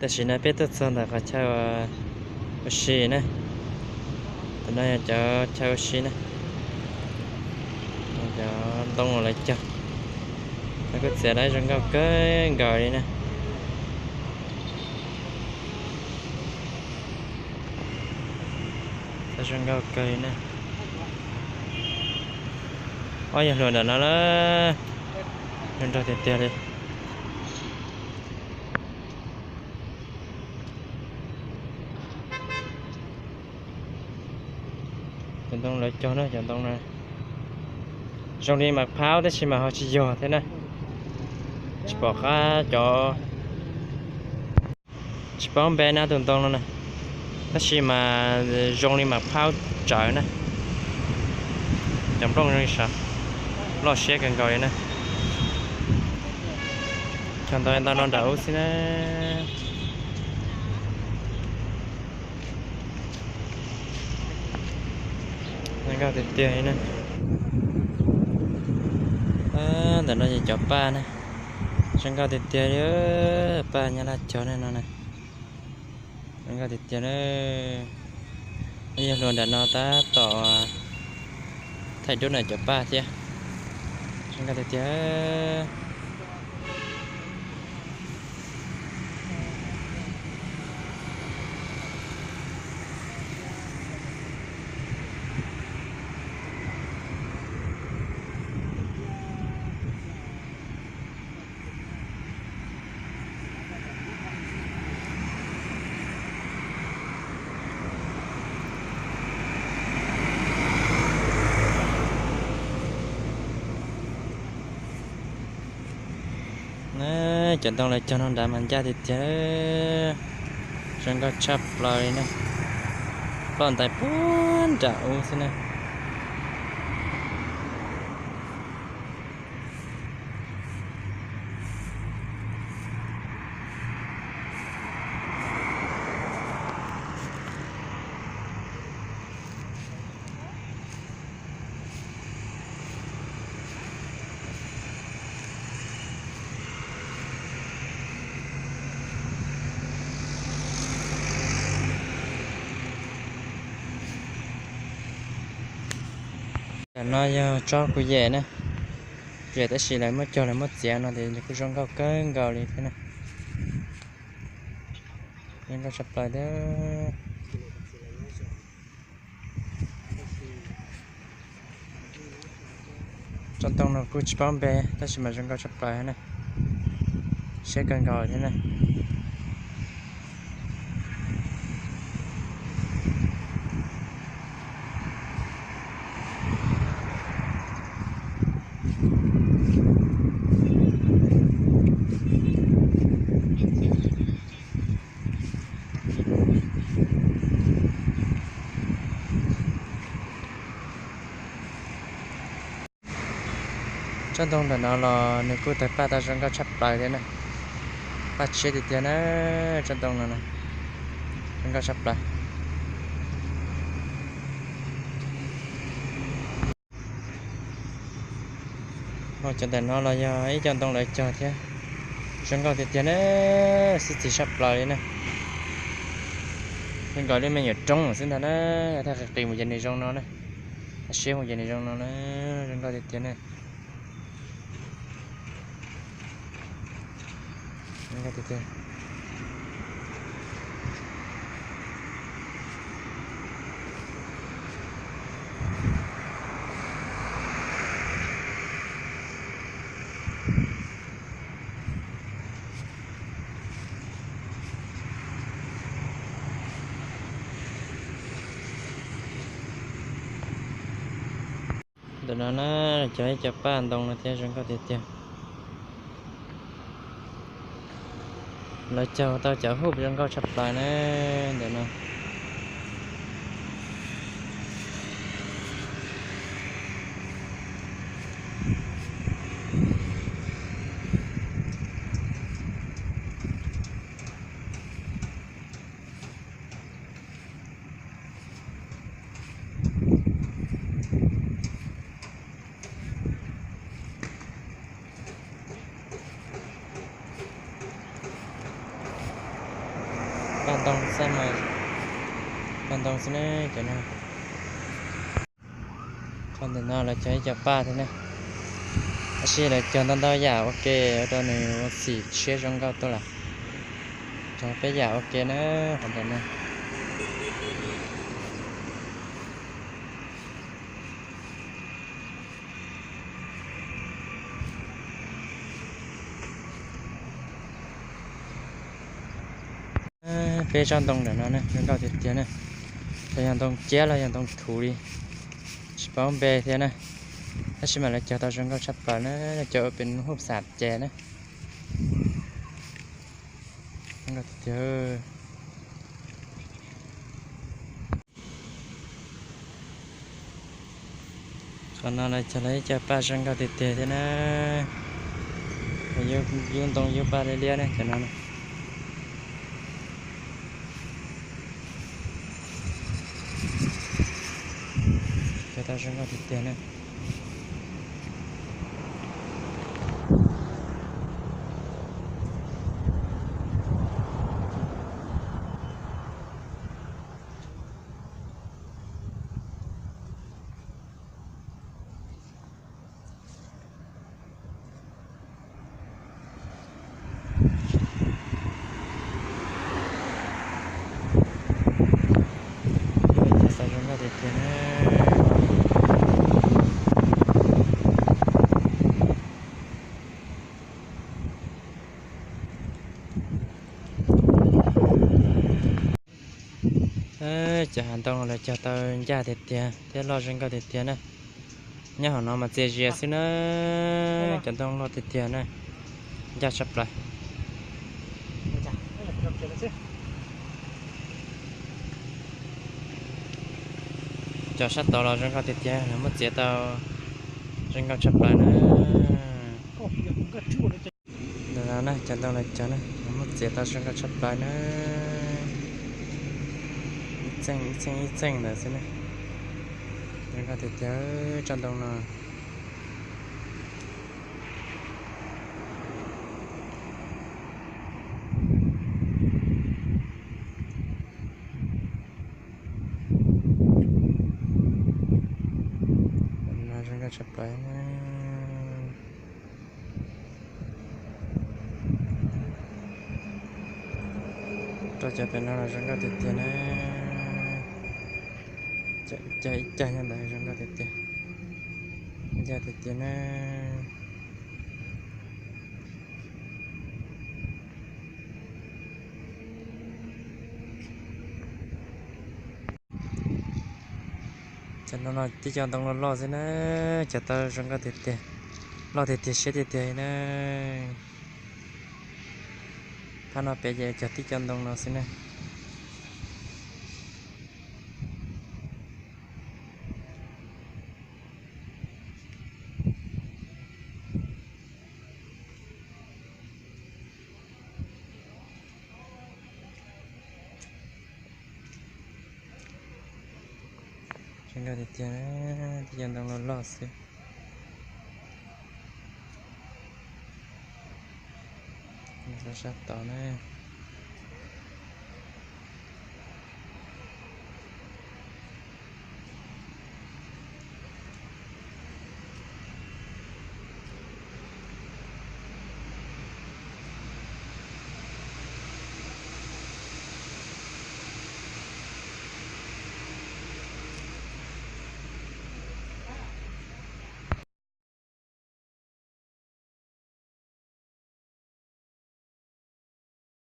Tam sim no peb tuaj txog ntawm qhov chaw ua si na. Tam no yog cov chaw ua si na, cov ntoo uas lawv cog, lawv kuj txiav lawv zoo nkauj kawg nkaus li na. Zoo nkauj kawg li na. Ob yog hluas nram no lawm, zoo nraug tiag tiag li. Cov ntoo lawv cog na, cov ntoo na zoo li mas phab tab sis mas ho tsis yog thiab na. Tsis pom qab cov, tsis paub npe na tus ntoo no na, tab sis mas zoo li mas phab tsawv na. Cov nplooj zoo li sav, loj siab kawg nkaus li na. Cog ntau ntau no nram ub xwb na. Zoo nkauj tiag tiag li na. Ntawm no ces cov paj na, zoo nkauj tiag tiag li. Paj Nyab Laj cog no na, zoo nkauj tiag tiag na. Yog hluas nram no tab tom thaij dub na cov paj thiab, zoo nkauj tiag tiag. Cov ntoo lawv cog no nrad mas ncaj tiag tiag, zoo nkauj tshaj plaws li na. Ploj ntais puag nram ub xwb na. Tam no yog tsob kuv yem na, yem tab sis lawv muab cog lawv muab txiav no ces kuj zoo nkauj kawg nkaus li thiab na. Zoo nkauj tshaj plaws thiab. Tsob ntoo no kuj tsis paub npe tab sis mas zoo nkauj tshaj plaws na, siab kawg nkaus thiab na. Tsob ntoo ntawm no los nws kuj tawg paj tau zoo nkauj tshaj plaws thiab na. Paj tshiab tiag tiag na, tsob ntoo no zoo nkauj tshaj plaws. Ho cov ntawm no los yog ib co ntoo lawv cog thiab, zoo nkauj tiag tiag na, xwb txig tshaj plaws li na. Zoo nkaus li me nyuam roob xwb ntag na, thaj qis qis mus ces nws zoo no na, siab mus ces nws zoo no na, zoo nkauj tiag tiag na. Ntawm no na, cov ib co paj ntoo no thiab zoo nkauj tiag tiag. Lawv cog tau cov hub zoo nkauj tshaj plaws na ntawm no. Ntoo xab mas, cog ntoo xwb ne cov no. Qhov ntawm no lawv cog ib co paj thiab ne. Tab sis lawv cog ntau ntau yam ua ke ua rau nws ua xim siab zoo nkauj tuaj lawm. Cog peb yam ua ke na, qhov ntawm no. Peb tsob ntoo ntawm no ne zoo nkauj tiag tiag ne. Txawm yog ntoo ciab los yog ntoo thuv li, tsis paub npe thiab na. Tab sis mas lawv cog tau zoo nkauj tshaj plaws na, cog ua pem hub xam ces na. Zoo nkauj tiag tiag. Qhov no lawv cog lawv ib co paj zoo nkauj tiag tiag thiab na. Yub ntoo yub paj liab liab ne cov no. Cog tau zoo nkauj tiag tiag na. Cog tau zoo nkauj tiag tiag na. Cov hav ntoo lawv cog tau ncaj tiag tiag thiab loj zoo nkauj tiag tiag na. Nyob hauv no mas txias zias xwb na. Cov ntoo loj tiag tiag na, ncaj tshaj plaws. Cov sab tod los zoo nkauj tiag tiag, lawv muab txiav tau zoo nkauj tshaj plaws na. Ntawm no na, cov ntoo lawv cog na, lawv muab txiav tau zoo nkauj tshaj plaws na. Ib txeej ib txeej ib txeej ntawd xwb na. Zoo nkauj tiag tiag tsob ntoo no. Zoo nkauj tshaj plaws na. Rau cov pem no los zoo nkauj tiag tiag na. Cog ib cag nyob ntawd zoo nkauj tiag tiag, ncaj tiag tiag na. Cov no no tib co ntoo loj loj xwb na, cog tau zoo nkauj tiag tiag, loj tiag tiag siab tiag tiag na. Phab no pem ces cog tib co ntoo no xwb na. Zoo nkauj tiag tiag, tib co ntoo loj loj xwb. Sab tod na.